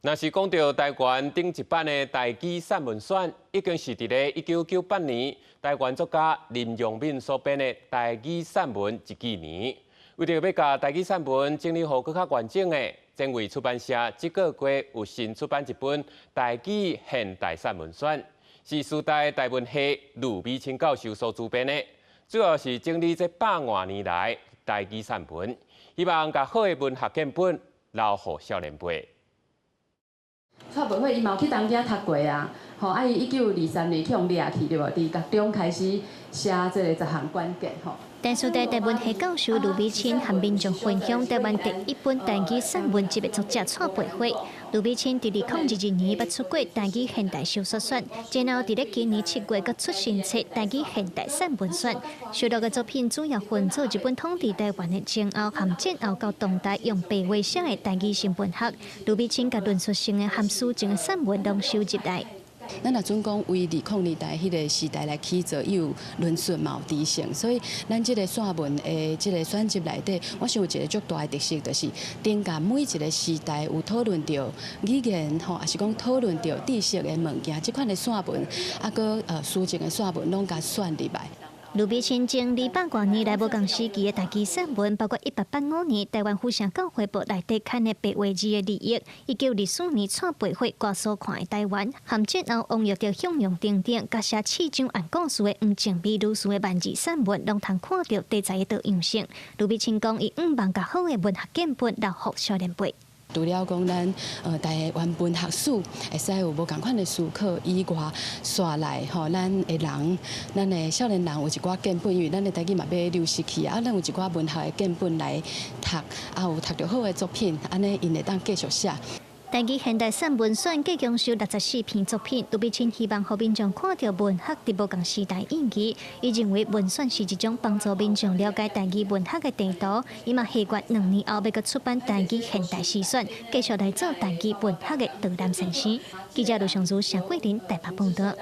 若是講著台灣頂一版的台語散文選，已經是佇咧1998年台灣作家林陽敏所編的台語散文一紀年。為著欲共台語散文整理予閣較完整的，前衛出版社這個月有新出版一本台語現代散文選，是師大台文系呂美青教授所主編的，主要是整理這百外年來台語散文，希望共好的文學建本留予少年輩。蔡培慧伊嘛有去東京讀過啊，吼啊伊1923年去予掠去對無？佇高中開始寫這个十項管見吼。台師大台文系教授呂美青和民眾分享台灣第一本台語散文集的作者蔡培慧。呂美青佇2022年捌出過台語現代小說選，然後佇咧今年7月閣出新冊台語現代散文選。收錄的作品主要分做日本統治台灣的前後和戰後到當代用白話寫的台語新文學。呂美青共論述性的和抒情的散文攏收入來。咱若準講為20年代彼个時代來起做，伊有論述嘛有知性，所以咱這个散文的這个選集內底，我想有一个足大的特色，就是頂共每一个時代有討論著語言吼，抑是講討論著知識的物件，這款的散文，啊閣抒情的散文，攏共選入來。呂美青整理百外年來無仝時期的台語散文，包括1885年台灣府城教會報內底刊的白話字的利益，1924年蔡培慧歌所看的台灣，和戰後王育竹向陽等等，佮寫市長案故事的黃靜美女士的萬字散文，攏通看著題材的多樣性。呂美青講，伊向望共好的文學建本留予少年輩。除了講咱台灣文學史會使有無仝款的思考以外，紲來吼咱的人，咱的少年人有一寡建本，因為咱的台語嘛欲流失去啊，咱有一寡文學的建本來讀，啊有讀著好的作品，按呢𪜶會當繼續寫。台語現代散文選計共收64篇作品，呂美青希望予民眾看著文學佇無仝時代意義。伊認為文選是一種幫助民眾了解台語文學的地圖。伊嘛希望2年後欲閣出版台語現代詩選，繼續來做台語文學的導覽先生。記者盧尚如、謝桂林台北報導。